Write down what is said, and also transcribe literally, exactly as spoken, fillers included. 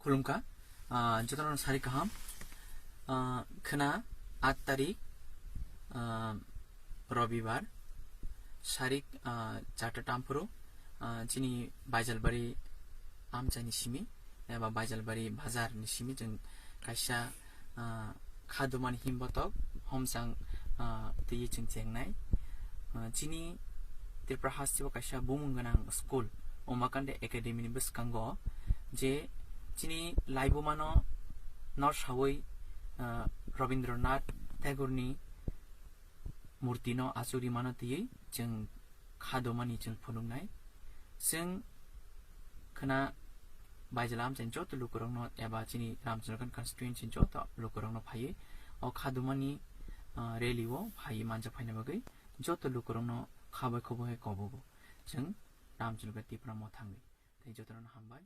Khulumkha, ah, jotono sari kaham. Ah, khwna aat tarik, ah, Robibar, sarik, ah, charta tamphuru, ah, chini Baijalbari amchaini simi, eba Baijalbari bazar ni simi chwng kaisa, ah, khadumani himbotok homchang, ah, twiwi chwng chengnai. Ah, chini Tripura hasteo kaisa bumung gwnang school, Umakande Academy ni bwskango je chini laibumano norsawi, ah, Rabindranath Tagore ni murti no achugwi mano twiwi chwng khadumani chwng phunuknai. Chwng khwna Baijala amchaini joto lukurokno eba chini Ramchandraghat constituency ni joto lukurokno phaiwi o khadumani, ah, rally o phaiwi manjak phaina bagwi joto lukurokno khabai khoboi hai kobogo chwng Ramchandraghat Tipra Mothangwi. Tei jotono hambai.